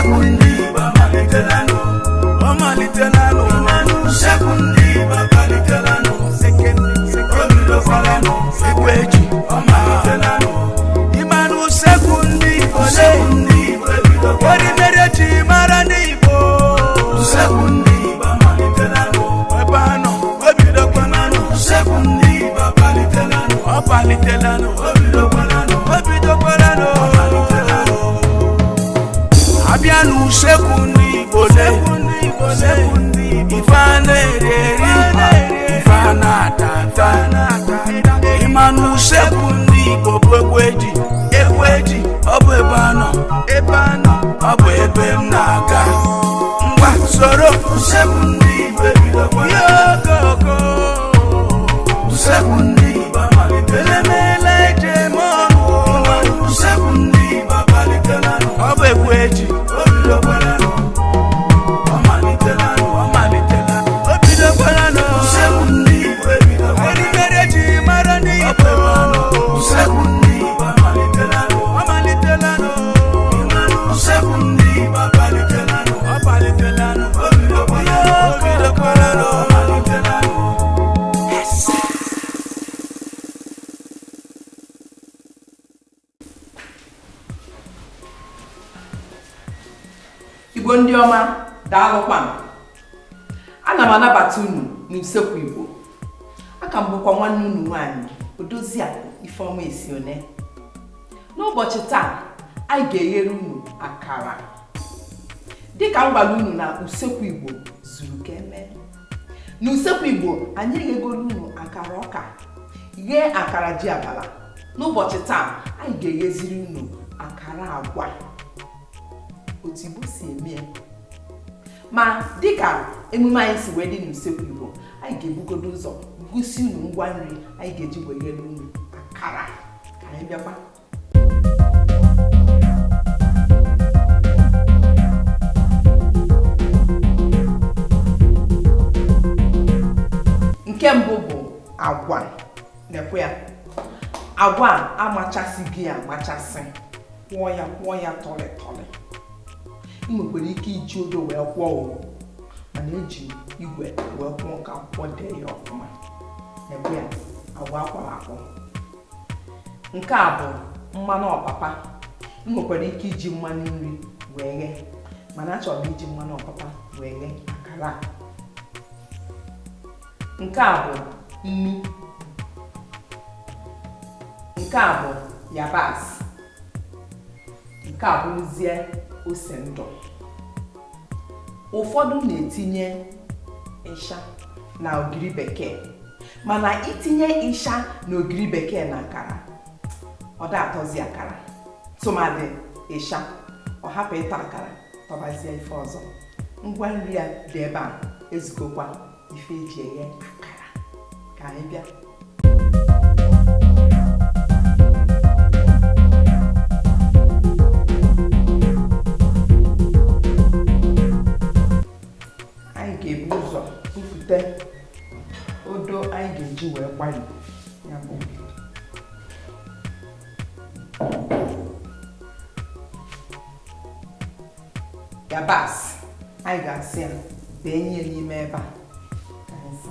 Usekwu ndị Igbo amalitelanụ, ọ malitelanụ. Usekwu ndị Igbo amalitelanụ, o bidokwalanụ. Igwe ji ọ malitelanụ. Ịmanụ usekwu ndị Igbo le erimeri eji mara ndị Igbo. Usekwu ndị Igbo amalitelanụ, ebe anọ o bidokwalanụ. Usekwu ndị Igbo amalitelanụ, ọ palitelanụ, o bidokwalanụ, o bidokwalanụ, ọ malitelanụ. Abịa n'usekwu ndị Igbo le, ife a na-eri eri, ife a na-ata ata. Ịma n'usekwu ndị Igbo bụ egwu eji, egwu eji. Ọ bụ ebe anọ, ebe anọ, ọ bụ ebe m na-aga. Ngwa soro usekwu ndị Igbo ebidokwa ihe okoko. Usekwu ndị Igbo amalitela, emeela eji eme ọnụ. Usekwu ndị Igbo amalitelanụ, ọ bụ egwu eji, o bidokwalanụ, ọ malitelanụ, ọ malitelanụ, o bidokwalanụ. Usekwu ndị Igbo ebidokwa erimeri eji mara ndị Igbo. Usekwu ndị Igbo amalitelanụ, ọ malitelanụ. Usekwu ndị Igbo amalitelanụ, ọ malitelanụ, o bidokwalanụ, o bidokwalanụ, ọ malitelanụ. Igbo ndị ọma, daalụkwanụ. Ana m anabata unu n'usekwu Igbo. Aka m bụkwa nwanne unu nwaanyị, Odoziakụ Ifeọma Esione. N'ụbọchị taa, anyị ga-eghere unu akara. Dịka m gwara unu na usekwu Igbo zuru ka emee. N'usekwu Igbo, anyị eghegoro unu akara ọka, ghee akara ji abala. N'ụbọchị taa, anyị ga-egheziri unu akara agwa, otu Igbo si eme ya. Ma dịka emume anyị si wee dị n'usekwu Igbo, anyị ga-ebugodo ụzọ gosi unu ngwa nri anyị ga-eji wee ghere unu akara. Ka anyị bịakwa. Nke mbụ bụ agwa. Nekwe ya, agwa a amachasịghị amachasị, kwụọ ya, kwụọ ya tọlị tọlị. Ị nwekwara ike iji odo wee kwụọ o, mana eji igwe wee kwụọ ka akwụkwọ dee ya ọfụma. Nekwe ya, agwa akwọrọ akwọ. Nke a bụ mmanụ ọpapa. Ị nwekwara ike iji mmanụ nri wee ghee, mana achọrọ m iji mmanụ ọpapa wee ghee akara a. Nke a bụ nnu. Nke a bụ yabasị. Nke a bụrụzie ose ndụ. Ụfọdụ na-etinye ịsha na ogiri bekee, mana itinye ịsha na ogiri bekee na akara, ọ da atọzi akara. Tụmadị ịsha, ọ hapụ ịtọ akara, tọbazie ife ọzọ. Ngwa nri a dị ebe a ezugokwa ife eji eghe akara. Ka anyị bịa. Anyị ga-ebu ụzọ bupụta odo anyị ga-eji wee gbari ya bụ yabasị. Anyị ga-asị ya bee n'ime ebe a. Ka anyị sị.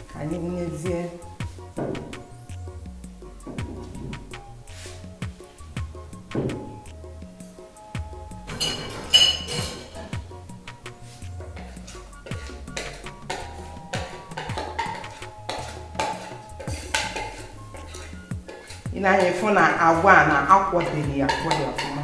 Ka anyị wụnyezie ị na-anya ịfụ na agwa a na akwọdịghị ya akwọdị ọfụma.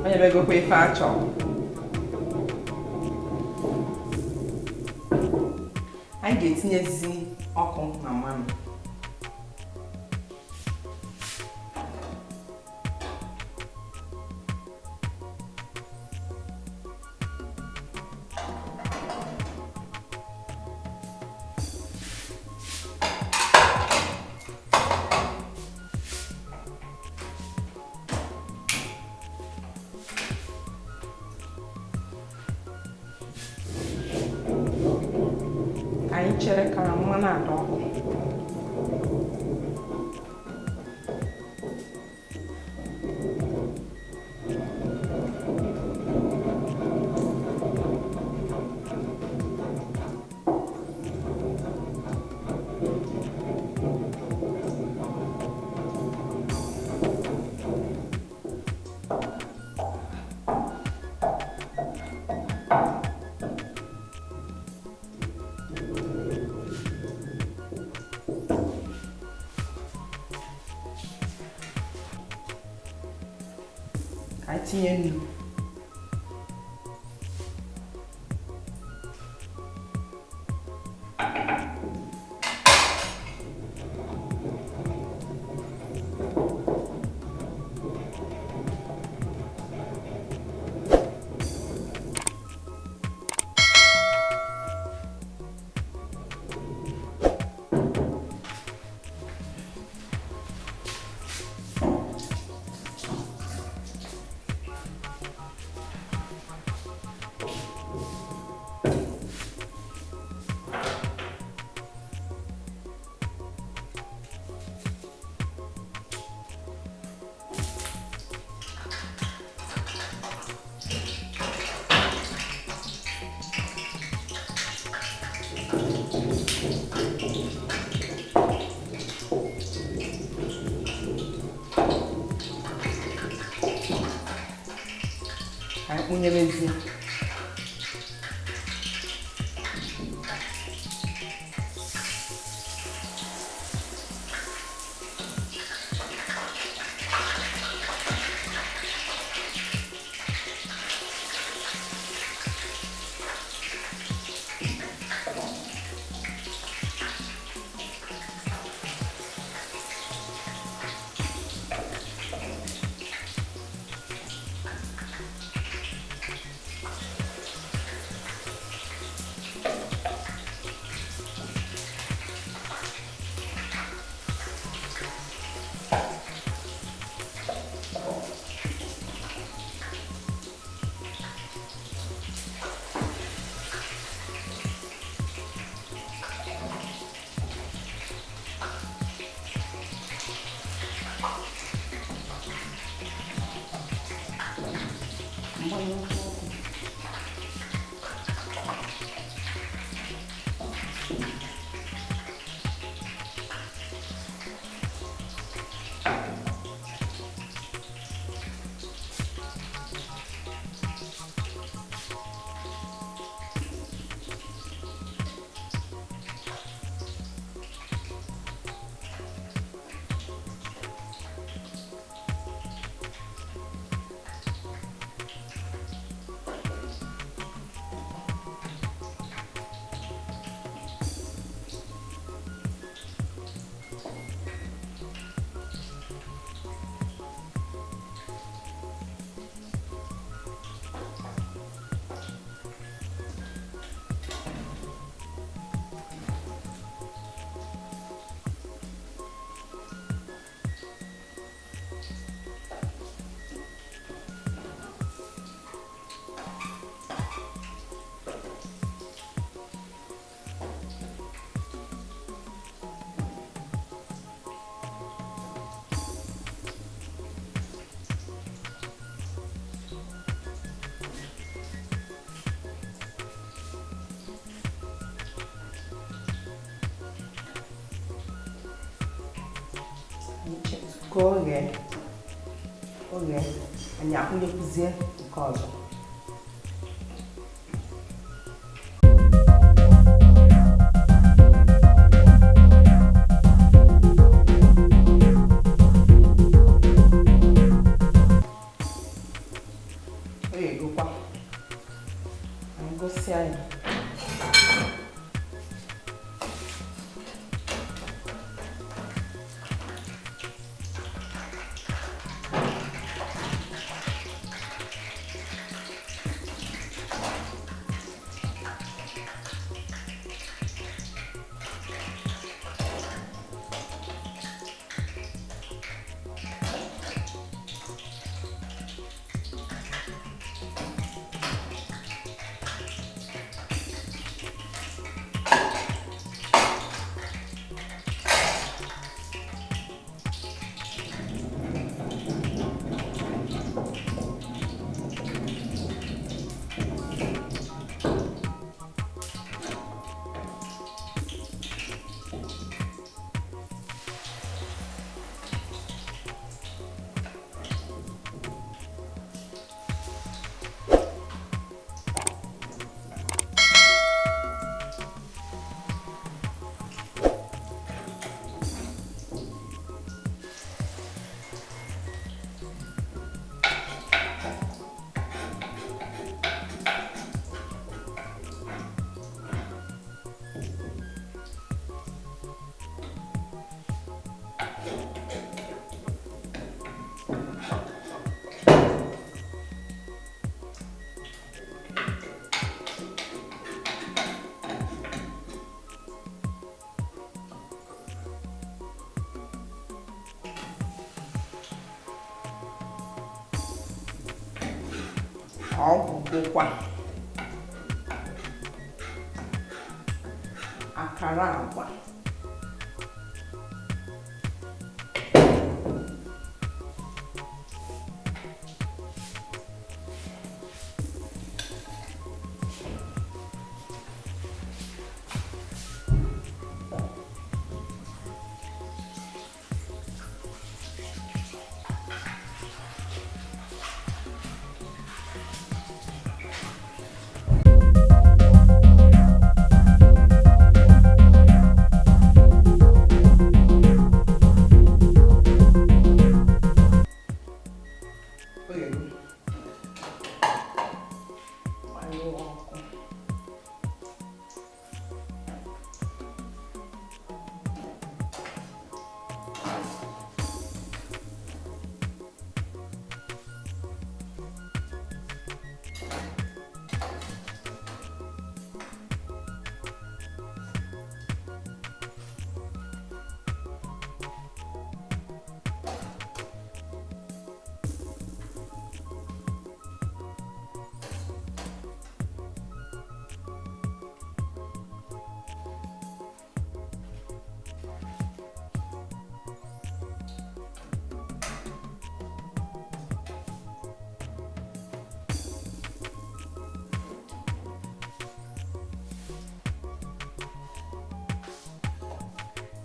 Onye megokwa ife achọ. Anyị ga-etinyezi ọkụ na mmanụ. Anyị chere ka mmanụ ada ọkụ. Ka anyị tinye nnu. Ka anyị kpụnyerezi. Mgbanyụ ọkụ. Ka o ghee, o ghee, anyị akwụnyekwuzie nke ọzọ. Ọ ga-egokwa. Anyị gosịa ya. Ọgwụgwụkwa akara agwa. Oghego. Gbanyụọ ọkụ.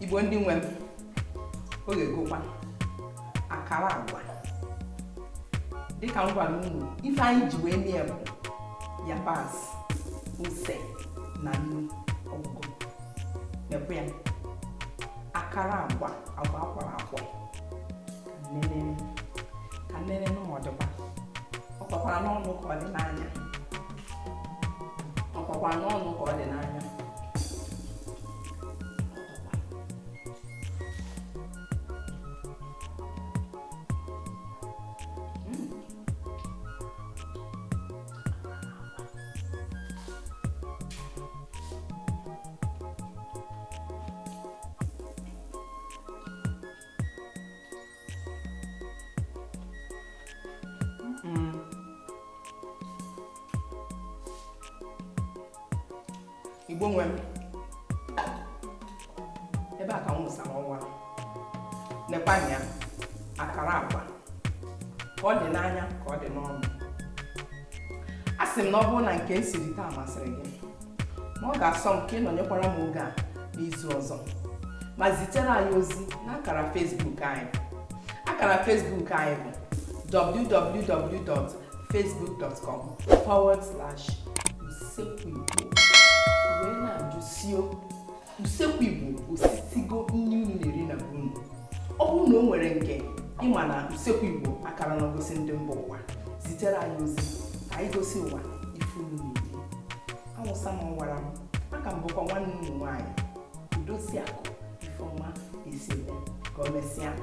Igbo ndị nwe m, oghegokwa akara agwa. Dịka m gwara unu, ife anyị ji wee mie bụ yabasị, ose na nnu. Ọgwụgwọ mekwa ya akara agwa, agwa akwara akwọ. Ka nnene ka nnene nụ ma ọ dịkwa, ọ kọkwara n'ọnụ ka ọ dị n'anya, ọ kọkwara n'ọnụ ka ọ dị n'anya. Igbo nwe m, ebe a ka m wụsara ọnwa. Nekwa ya, akara agwa, ka ọ dị n'anya ka ọ dị n'ọnụ. A sị m na ọ bụrụ na nke m siri taa masịrị gị, na ọ ga-asọ m ka ị nọnyekwara m oge a n'izu ọzọ, ma zitere anyị ozi n'akara Facebook anyị. Akara Facebook anyị bụ www.facebook.com forward slash usekwu Igbo. Wee na-ajụsio usekwu Igbo osisigo nri unu na-eri na be unu. Ọ bụrụ na o nwere nke ịma na usekwu Igbo akara na ngosi ndị mba ụwa, zitere anyị ozi ka anyị gosi ụwa ife unu na-eri. Awụsa m gwara m aka m bụkwa nwanne unu nwaanyị, Odoziakụ Ifeọma Esione. Ka o mesịa.